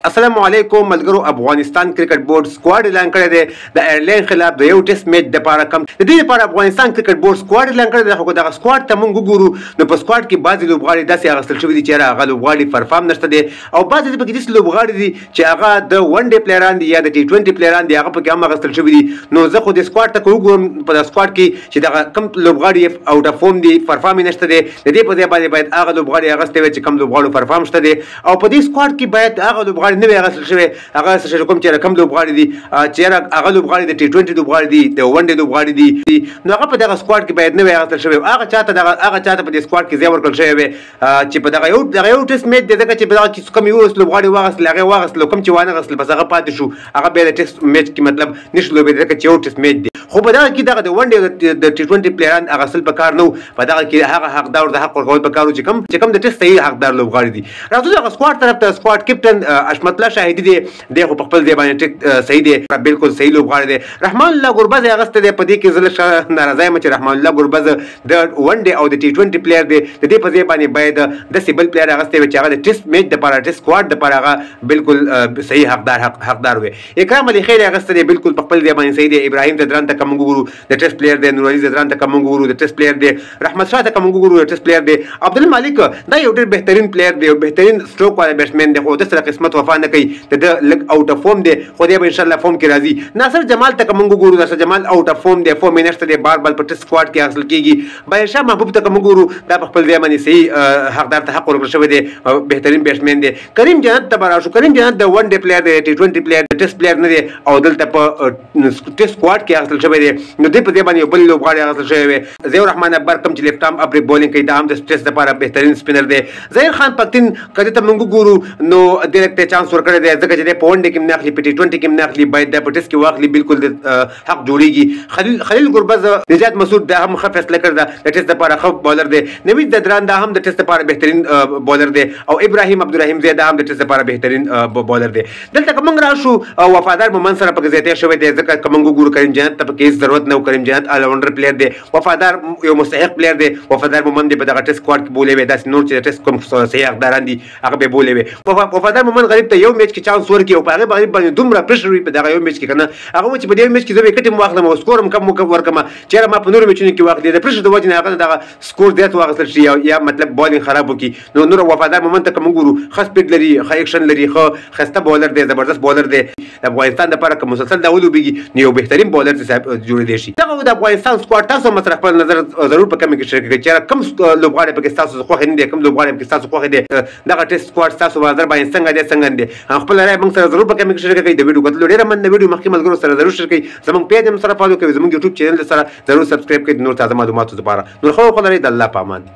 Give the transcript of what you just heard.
السلام علیکم ملګرو، افغانستان کرکټ بورډ سکواډ اعلان کړی دی د ایرلینډ خلاف د یو ټیسټ میچ دپاره. کم د دې لپاره افغانستان کرکټ بورډ سکواډ اعلان کړی دی، خو دغه سکواډ ته مونږ وګورو نو په سکواډ کې بعضې لوبغاړي داسې اخیستل شوي دي چې هغه لوبغاړي پرفارم نشته دی، او بعضې پکې داسې لوبغاړي دي چې هغه د ون ډے پلیران دي یا د ټي 20 پلیران دي، هغه پکې هم اخیستل شوي دي. نو زه خو د سکواډ ته که وګورم په سکواډ کې چې دغه کم لوبغاړي اوټ اف فارم دي، پرفارم یې نشته دی، د دې په ځای باندې باید هغه لوبغاړي اخیستی وای چې کم لوبغاړو پرفارم شته دی، او په دې سکواډ کې باید هغه لوبغاړي نه وای اخیستل شوی، هغه څه کوم چې کوم لوبغاړي دي چې هغه لوبغاړي د ټي 20 لوبغاړي دي، د ون ډے لوبغاړي دي، نو هغه په دغه سکواډ کې باید نه وای اخیستل شوی. هغه چاته دغه هغه چاته په دې سکواډ کې ځای ورکړل شوی وای چې په دغه یو ټیسټ میچ دی، ځکه چې په دغه کې کوم یو لوبغاړي واخیستل هغه واخیستل، کوم چې وانه غوښتل بس هغه پاتې شو، هغه بیا د ټیسټ میچ کې مطلب نشو لوبېدلی ځکه چې یو ټیسټ میچ دی. خو په دغه کې دغه د ون ډے د ټي 20 پلیران اخیستل پکار نه وو، په دغه کې هغه حقدار د حق ورکول پکار وو چې کوم د ټیسټ صحیح حقدار لوبغاړي دي. راځو دغه سکواډ طرف ته. سکواډ کپټن حشمت الله شاهدي دی، دی خو په خپل ځای باندې ټیک صحیح دی، بالکل صحیح لوبغاړی دی. رحمان الله ګربز یې اخیستی دی، په دې کې زه لږ ناراضه یم چې رحمان الله ګربز د ون ډے او د ټي 20 پلیر دی، د دې په ځای باندې باید داسې بل پلیر اخیستی وي چې هغه د ټیسټ میچ دپاره، ټیسټ سکواډ دپاره هغه بالکل صحیح حقدار وي. اکرام علي خیل یې اخیستی دی، بالکل په خپل ځای باندې صحیح دی. ابراهیم ځدران ته که موږ وګورو د ټیسټ پلیر دی، نور علي ځدران ته که موږ وګورو د ټیسټ پلیر دی، رحمت شاه ته که موږ وګورو د ټیسټ پلیر دی. عبدالمالک دا یو ډېر بهترین پلیر دی، یو بهترین سټروک والا بیټسمین دی، خو د سره قسمت وفا نه کوي، د ده لږ اوټ اف فارم دی، خو دی به انشاءالله فارم کې راځي. ناصر جمال ته که موږ وګورو، ناصر جمال اوټ اف فارم دی، فارم یې نشته دی، بار بار په ټیسټ سکواډ کې اخیستل کېږي. بایر شاه محبوب ته که موږ ګورو، دا په خپل ځای باندې صحیح حقدار ته حق ورکړل شوی دی، بهترین بیټسمین دی. کریم جنت ته به راشو. کریم جنت د ون ډے پلیر دی، ټي 20 پلیر، د ټیسټ پلیر نه دی، او دلته په ټیسټ سکواډ کې اخیستل شوی دی، نو دې په ځای باندې یو بل لوبغاړی اخیستل شوی وي. ضیاء الرحمن اکبر کوم چې لیفټ ارم اپ بولینګ کوي، دا هم د ټیسټ لپاره بهترین سپینر دی. ظهیر خان پکتین که دې ته موږ وګورو نو دې ته چانس ورکړی دی، ځکه چې دی په ون ډے کې هم نه اخلي، په ټي 20 کې هم نه اخلي، باید دا په ټیسټ کې واخلي، بالکل د حق جوړیږي. خلیل ګربز، نجات مسعود دا هم ښه فیصله کړې ده، د ټیسټ لپاره ښه بالر دی. نوید ځدران دا هم د ټیسټ لپاره بهترین بالر دی، او ابراهیم عبدالرحیم زی دا هم د ټیسټ لپاره بهترین بالر دی. دلته که موږ راشو، وفادار مومند سره پکې زیاتی شوی دی، ځکه که موږ وګورو کریم جنت ته پکې هېڅ ضرورت نه و، کریم جنت الراونډر پلیر دی، وفادار یو مستحق پلیر دی، وفادار مومند دی په دغه ټیسټ سکواډ کې بولی وی، داسې نور چې د ټیسټ کوم صحیح حقداران دي هغه به بولی وی. وفادار مومند غریب ته یو میچ کې چانس ورکړي او په هغه غریب باندې دومره پریشر وي په دغه یو میچ کې، که نه هغه چې په دې میچ کې زه ویکټ هم واخلم او سکور هم کم ورکړم، چېرې ما په نورو میچونو کې واخلي، د پریشر د وجې نه هغه دغه سکور زیات واخیستل شي یا مطلب بالینګ خراب وکړي. نو نور وفادار مومند ته که موږ ګورو، ښه سپیډ لري، ښه اکشن لري، ښه ښایسته بالر دی، زبردست بالر دی. د افغانستان دپاره که مسلسل دا ولوبېږي نو یو بهترین بالر جوړېدی شي. دغه د افغانستان سکواډ. تاسو هم سره خپل نظر ضرور په کمنټ کې شریک کړئ چې کوم لوبغاړی پکې ستاسو خوښ نه دی، کوم لوبغاړی پکې ستاسو خوښ دی، دغه ټیسټ سکواډ ستاسو په نظر باندې څنګه دی څنګه دی. خپل رائے موږ سره ضرور په کمنټ کې شریک کړئ. د ویډیو کتلو ډېره مننه. ویډیو مخکې ملګرو سره ضرور شریک کړئ، زموږ پیج هم سره فالو کړئ، زموږ یوټیوب چینل سره ضرور سبسکرایب کړئ د نور تازه معلوماتو لپاره. نور ښه وخت لرئ، د الله په امان.